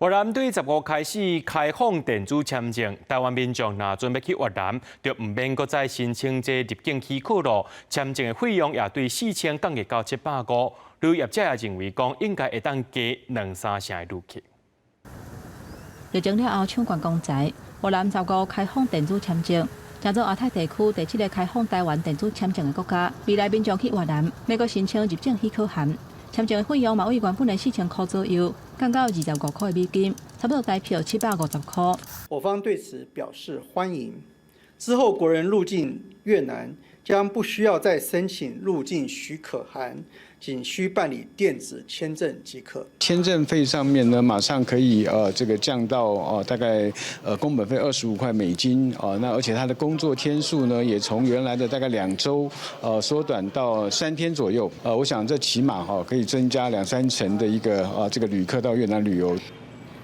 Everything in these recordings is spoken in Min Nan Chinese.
越南對十五開始開放電子簽證，台灣民眾若準備去越南，就毋免閣再申請這入境許可囉。簽證的費用也對4000降低到750。旅遊業者也認為講，應該會當加兩三成的旅客。疫情了後搶觀光財，越南十五開放電子簽證，成做亞太地區第七个開放台灣電子簽證的國家。未來民眾去越南，欲閣申請入境許可函，簽證的費用嘛為原本的4000箍左右，降到25塊的美金，差不多台票750塊。我方對此表示歡迎。之後國人入境越南將不需要再申請入境許可函，僅需辦理電子簽證即可。簽證費上面呢，馬上可以這個降到哦大概工本費25塊美金哦，那而且他的工作天數呢，也從原來的大概2週縮短到3天左右。我想這起碼哈可以增加兩三成的一個啊這個旅客到越南旅遊。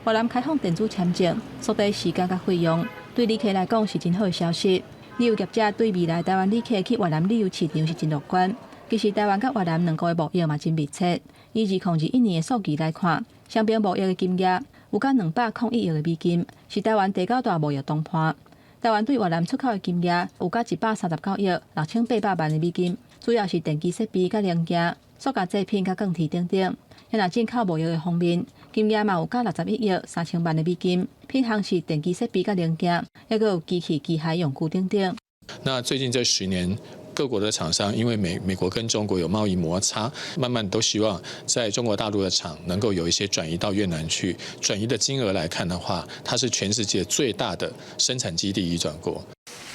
越南開放電子簽證，縮短時間佮費用，對旅客來講是真好的消息。旅遊業者對未來台灣旅客去越南旅遊市場是真樂觀。其實台灣佮越南兩國的貿易嘛真密切。以2021年的數據來看，雙邊貿易的金額有到201億的美金，是台灣第九大貿易夥伴。台灣對越南出口的金額有到139億6800萬的美金，主要是電機設備佮零件、塑膠製品佮鋼鐵等等。若進口貿易的方面，金額嘛有到61億3000萬的美金，品項是電機設備佮零件，抑閣有機器、機械用具等等。那最近這10年，各國的廠商因為美國跟中國有貿易摩擦，慢慢都希望在中國大陸的廠能夠有一些轉移到越南去。轉移的金額來看的話，它是全世界最大的生產基地移轉國。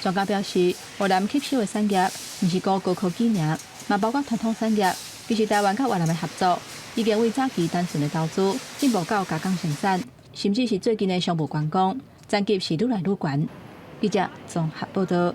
專家表示，越南吸收的產業毋是高高科技爾，嘛包括傳統產業。其實台灣佮越南的合作，已經為早期單純的投資進步到加工生產，甚至是最近的商務觀光，層級是愈來愈懸。記者綜合報道。